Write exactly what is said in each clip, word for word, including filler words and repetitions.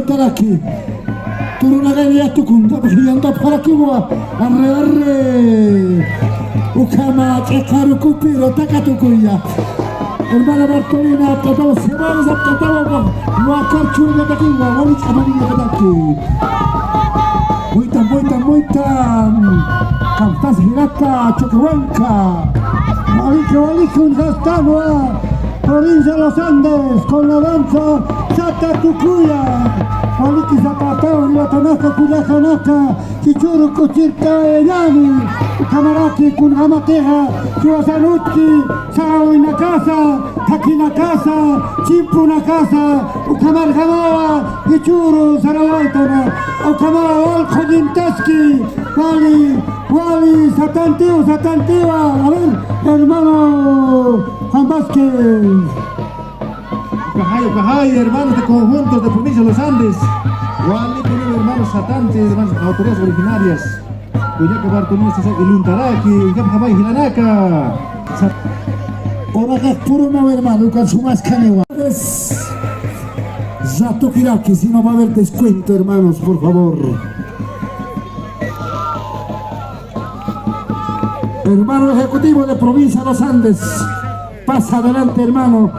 Taraki. Turunakay yatukunta, yantapxarakiwa. Arre, arre. Ukhama ch'iqarukupi rotaka tukuya. Hermana Bartolina, aptatawa, Sebas, aptatawa, wakar churgatakiwa, wali ch'amaniñakataki. Muytan, muytan, muytan. Kamstas jirata, Choquehuanca. Waliki, waliki, un jastanwa. Provincia de los Andes, con la danza Sata Tukuya. Waliki sapataw, niwatanaka, kullakanaka, kichuru kuchirta, yani. Ukhamaraki, kunjamatixa, chiwasanutki, sarawinakasa, thakinakasa, chimpunakasa, ukhamarjamawa, kichuru, sarawaytana, ukhamawa, wal qhullintaski, wali, wali, satantiw, satantiwa. A ver, hermano Juan Vázquez. Ukajay, ukajay, hermanos de conjuntos de provincia de los Andes. Wali, hermanos satanti, hermanos autoridades originarias. Kullaka Bartolomé Sasa iluntaraki, ukajamay jilanaka. Sa- Ora que puro no, hermano, con su más canewa. Ya toquiraki, si no va a haber descuento, hermanos, por favor. Hermano ejecutivo de provincia de los Andes, pasa adelante, hermano.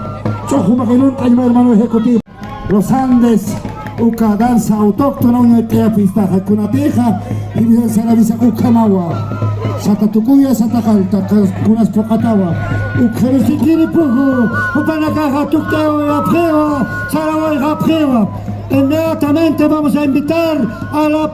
Ch'uxu maqinunta, hermano ejecutivo. Los Andes, uka danza autóctona, uña t'iyapistaxa, kunatixa, jiwisan sarawisa ukhamawa. Sata Tukuya, Sata Qallta, kas-, kunas puqatawa. Ukhama sikiri puju, jupanakaxa tukt'ayapxiwa, sarawayapxiwa. Inmediatamente vamos a invitar a la